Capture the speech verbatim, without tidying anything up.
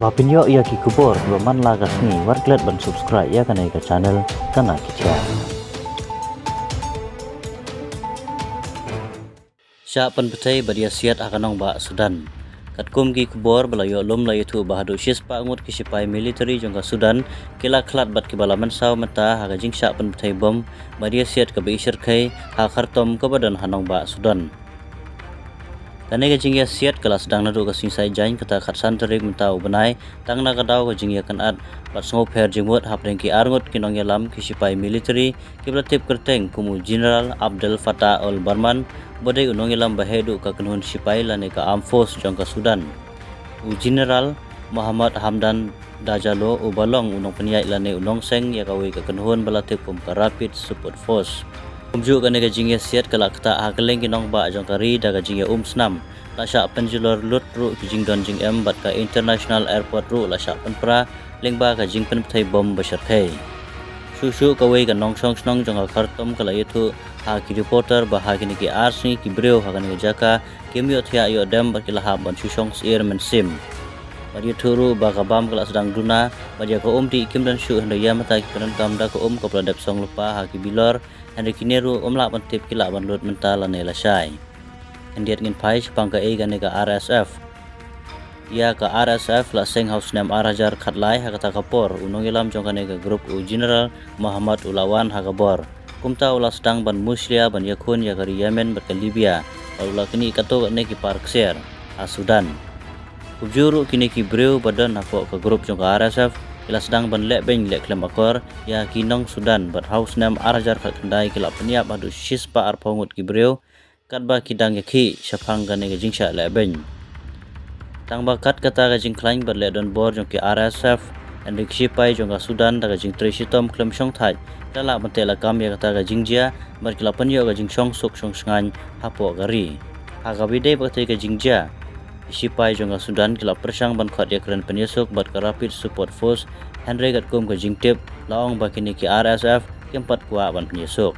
Ba pynïoh ïa ki khubor kiba man la ka sngi, wat klet ban subscribe ïa kane ka channel Kana Ki Jia. Shah pynpyrthei bad ïasiat ha ka nongbah Sudan. Katkum ki khubor ba la ïoh lum, la ïathuh ba haduh shispah ngut ki shipai military jong ka Sudan ki la khlad bad kiba la mynsaw mynta ha ka jingshah pynpyrthei bom bad ïasiat kaba ishyrkhei ha Khartoum kaba don ha nongbah Sudan. Kane ka jingïasiat ka la sdang naduh ka sngi Saitjaiñ, kata khatsan tarik mynta u bnai, tang na ka daw ka jingïakynad bad sngewpher jingmut hapdeng ki arngut ki nongïalam ki shipai military kiba la tip kyrteng kum u General Abdel Fattah al-Burhan, uba dei u nongïalam ba heh duh ka kynhun shipai lane ka Armed Force jong ka Sudan, u General Mohammad Hamdan Dagalo, uba long u nongpynïaid lane u nongseng ïa kawei ka kynhun ba la tip kum ka Rapid Support Force. Kumjuh, kane ka jingïasiat ka la ktah ha kylleng ki nongbah jong ka ri da ka jingïaumsnam. La shah pynjulor lut ruh ki jingdon jingem bad ka International Airport ruh la shah pynpra lyngba ka jingpynpyrthei bom ba shyrkhei. Shuh shuh kawei ka nongshong shnong jong ka Khartoum ka la ïathuh ha ki reporter ba ha kine ki ar sngi ki briew ha kane ka jaka kim ïohthiah ïoh dem bad ki la hap ban shu shong syiar mynsiem. Bad ïathuh ruh ba ka bam ka la sdang duna bad ïa ka umdih kim don shuh, hynrei ïa mynta ki pyndonkam da ka um kaba la dep song lypa ha ki bilor, hynrei kine ruh ym lah ban tip ki lah ban lut mynta lane lashai. Khyndiat ngin phai shaphang kaei kane ka R S F. Ïa ka R S F la seng ha u snem ar hajar khatlai, ha kata ka por u nongïalam jong kane ka group, u General Mohammad, u la wan ha ka bor. Kumta u la sdang ban mushlia ban ïakhun ïa ka ri Yemen bad ka Libya, bad u la knieh katto katne ki par ksiar ha Sudan. Kumjuh ruh kine ki briew ba don hapoh ka group jong ka R S F ki la sdang ban lehbeiñ lehkhlem akor ïa ki nong Sudan, bad ha u snem ar hajar khatkhyndai ki la pynïap haduh shispah arphew ngut ki briew katba ki dang ïakhih shaphang kane ka jingshah lehbeiñ. Tang ba kat kata ka jingkhlaiñ bad leh donbor jong ki R S F, hynrei ki shipai jong ka Sudan da ka jingtrei shitom khlem shongthait ki la lah ban teh lakam ïa kata ka jingjia bad ki la pynïoh ka jingshong suk shong shngaiñ hapoh ka ri. Ha kaba ïadei bad katei ka jingjia, ki shipai jong ka Sudan ki la pyrshang ban khot ïakren pynïasuk bad ka Rapid Support Force, hynrei katkum ka jingtip la ong ba kine ki R S F kim pat kwah ban pynïasuk.